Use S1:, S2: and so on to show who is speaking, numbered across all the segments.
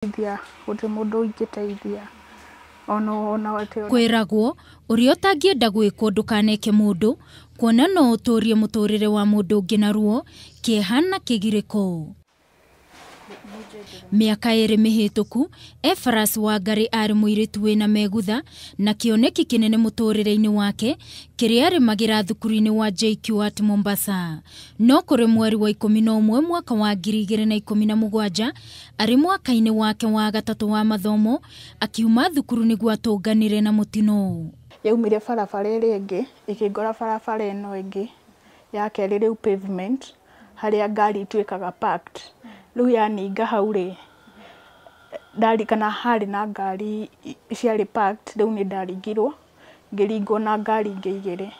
S1: Gũtirĩ mũndũ ingĩteithia ona atĩ.
S2: Kwĩragwo ũrĩa ũtangĩenda gwĩkwo ndũkaneke mũndũ, kuona no ũtũrie mũtũrĩre wa mũndũ ũngĩ na ruo, kĩeha na kĩgirĩko. Mĩaka 2 mĩhĩtũku, Ephrus Wangari arĩ mũirĩtu wĩna megutha na kĩoneki kĩnene mũtũrĩre-inĩ wake kĩrĩa arĩmagĩra thukuru-inĩ wa JKUAT Mombasa. No kũrĩ mweri wa 11 mwaka wa 2017, arĩ mwaka-inĩ wake wa gatatũ wa mathomo, akiuma thukuru nĩguo atũnganire na mũtino.
S1: Yaumire barabara ĩrĩa ĩngĩ ĩkĩngora barabara ĩno ĩngĩ ya kerĩ, rĩu pavement harĩa ngari ituĩkaga parked. Rĩu yaninga hau rĩ, ndarikana harĩ na ngari ciarĩ parked, rĩu nĩ ndaringirwo ngĩringwo na ngari ingĩ 2.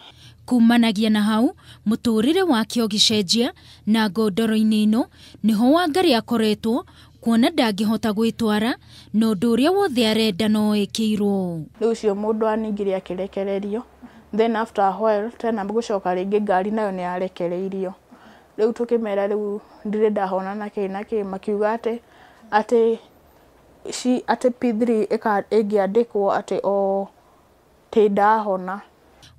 S2: Kumanagia na hau mũtũrĩre wake ũgĩcenjia, na ngondoro-inĩ ĩno nĩho Wangari akoretwo, kuona ndangĩhota gwĩtwara na ũndũ ũrĩa wothe arenda no ekĩirwo.
S1: Rĩu ũcio mũndũ aningire akĩrekererio, then after a while tena gũcoka rĩngĩ ngari nayo nĩ yarekereirio. Rĩu tũkĩmera rĩu ndirĩ ndahona na kĩ na kĩ, makiuga atĩ atĩ P3 ĩngĩandĩkwo atĩ o tĩ ndahona.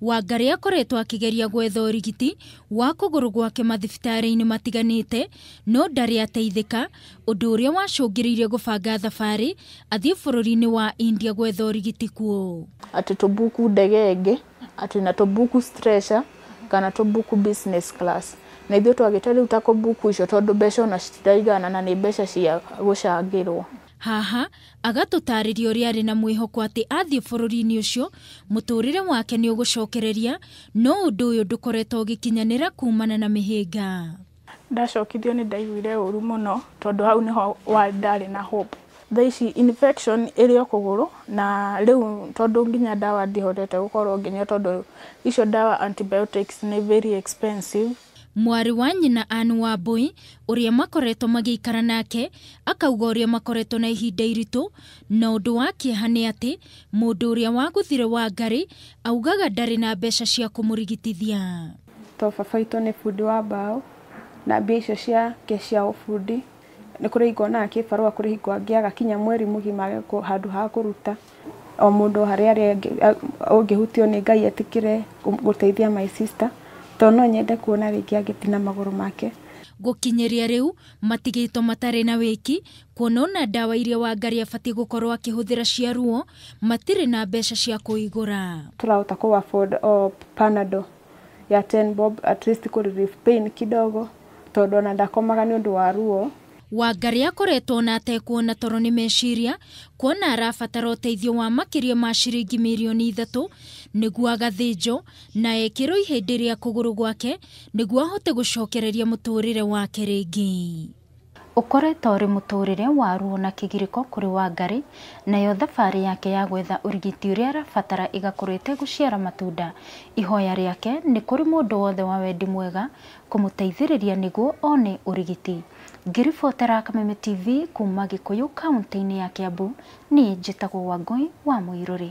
S2: Wangari akoretwo akĩgeria gwetha ũrigiti wa kũgũrũ gwake mathibitarĩ-inĩ matiganĩte, no ndarĩ ateithĩka, ũndũ ũrĩa wacũngĩrĩirie gũbanga thabarĩ athiĩ bũrũri-inĩ wa India gwetha ũrigiti kuo.
S1: Atĩ tũbuku ndege ĩngĩ, atĩ na tũbuku stretcher kana tũbuku business class. Na ithuĩ twagĩte rĩu ta kũbuku icio tondũ mbeca ona citiraigana na nĩ mbeca cia gũcangĩrwo.
S2: Haha agatũtarĩria ũrĩa arĩ na mwĩhoko atĩ athiĩ bũrũri-inĩ ũcio mũtũrĩre wake nĩ ũgũcokereria, no ũndũ ũyũ ndũkoretwo ũgĩkinyanĩra kumana na mĩhĩnga.
S1: Ndacokithio nĩ ndaiguire ũru mũno tondũ hau nĩho ndarĩ na hope. Thaa ici infection ĩrĩ o kũgũrũ, na rĩu tondũ nginya ndawa ndihotete gũkorwo ngĩnyua tondũ icio ndawa antibiotics nĩ very expensive.
S2: Mwarĩ wa nyina Anne Wambui ũrĩa makoretwo magĩikara nake akauga ũrĩa makoretwo na ihinda iritũ, na ũndũ wa kĩeha nĩ atĩ mũndũ ũrĩa waguthire Wangari augaga ndarĩ na mbeca cia kũmũrigitithia.
S3: To baba witũ nĩ bundi wa mbaũ, na mbia icio ciake cia ũbundi nĩ kũrĩ hingo onaga kĩbarũa, kũrĩ hingo angĩaga kinya mweri mũgima age handũ ha kũruta. O mũndũ harĩa arĩ ũngĩhutio nĩ Ngai etĩkĩre gũteithia my sister, tondũ no nyende kuona rĩngĩ agĩthiĩ na magũrũ make.
S2: Gũkinyĩria rĩu matigĩtwo matarĩ na wĩki, kuona ona ndawa iria Wangari abatiĩ gũkorwo akĩhũthĩra cia ruo matirĩ na mbeca cia kũigũra.
S3: Tũrahota kũ afford o Panadol ya 10 bob at least kũ relieve pain kidogo, tondũ ona ndakomaga nĩ ũndũ wa ruo.
S2: Wangari akoretwo na atekuona toro nĩ meciria, kuona arabatara ũteithio wa makĩria ma ciringi mirioni 3 nĩguo agathĩnjwo na ekĩrwo ihĩndĩ rĩa kũgũrũ gwake nĩguo ahote gũcokereria mũtũrĩre wake rĩngĩ. Ũkoretwo ũrĩ mũtũrĩre wa ruo na kĩgirĩko kũrĩ Wangari, nayo thabarĩ yake ya gwetha ũrigiti ũrĩa arabatara ĩgakorwo ĩtegũciara matunda. Ihoya rĩake nĩ kũrĩ mũndũ wothe wa wendi mwega kũmũteithĩrĩria nĩguo one ũrigiti. Ngĩribotera Kameme TV kuma Gĩkũyũ kaunti-inĩ ya Kiambu, niĩ njĩtagwo Wangui wa Mũirũrĩ.